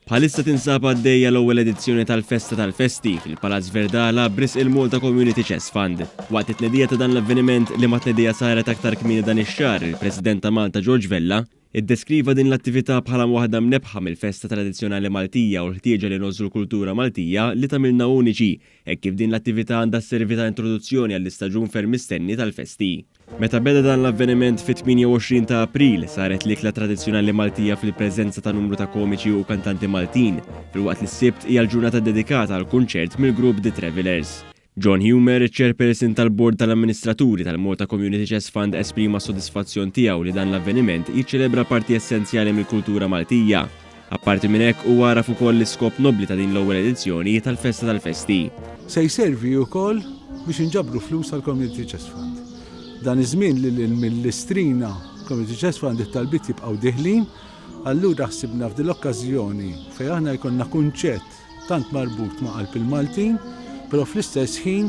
Bħalissa tinsab għaddejja l-ewwel edizzjoni tal-Festa tal-Festi fil-Palazz Verdala b'risq il-Malta Community Chest Fund. Waqt it-tnedija ta' dan l-avveniment, liema tnedija saret aktar kmieni dan ix-xahar, il-President ta' Malta George Vella iddeskriva din l-attività bħala waħda mnebbħa mill-festa tradizzjonali Maltija u l-ħtieġa li ngħożżu l-kultura Maltija li tagħmilna uniċi, hekk kif din l-attività għandha sservi ta' introduzzjoni għall-istaġun ferm mistenni tal-festi. Meta beda dan l-avveniment fit-28 ta' April, saret l-ikla tradizzjonali Maltija fil-preżenza ta' numru ta' komiċi u kantanti Maltin, filwaqt li s-Sibt hija l-ġurnata ddedikata għal kunċert mill-grupp The Travellers. John Humer, iċ-Chairperson tal-Bord tal-Amministraturi tal-Malta Community Chest Fund esprima s-sodisfazzjon tiegħu li dan l-avveniment jiċċelebra parti essenzjali mill-kultura Maltija. Apparti minn hekk, huwa għaraf ukoll l-iskop nobbli ta' din l-ewwel edizzjoni tal-Festa tal-Festi. Se jservi wkoll biex inġabru flus għall-Community Chest Fund. Dan iż-żmien lil hinn mill-Istrina Community Chest Fund it-talbiet jibqgħu dieħlin, allura ħsibna f'din l-okkażjoni fejn aħna jkollna kunċett tant marbut ma' qalb il-Maltin, però fl-istess ħin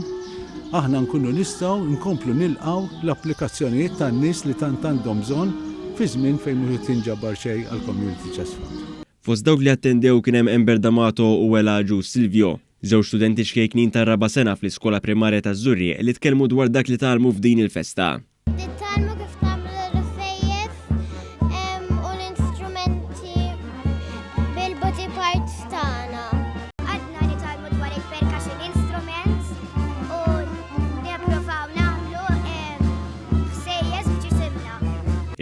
aħna nkunu nistgħu nkomplu nilqgħu l-applikazzjonijiet tan-nies li tant għandhom bżonn fi żmien fejn mhux qed jinġabar xejn għall-Community Chest Fund. Fost dawk li attendew kien hemm Amber D'Amato u Ella Agius Silvio, żewġ studenti ċkejknin tar-raba' sena fl-iskola primarja taż-Żurrieq li tkellmu dwar dak li tgħallmu f'din il-festa. Nitgħallmu kif tagħmlu l-rfejjef u l-instrumenti bil-body parts tagħna. Għadna nitgħallmu dwar il-percussion instruments u nippruvaw nagħmlu ħsejjes b'ġisimna.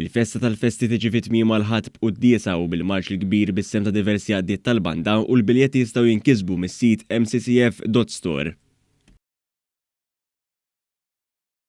Il-festa tal-festi tiġi fi tmiemha l-Ħadd b'quddiesa u bil-marċ il-kbir bis-sehem ta' diversi għaqdiet tal-banda u l-biljetti jistgħu jinkisbu mis-sit mccf.store.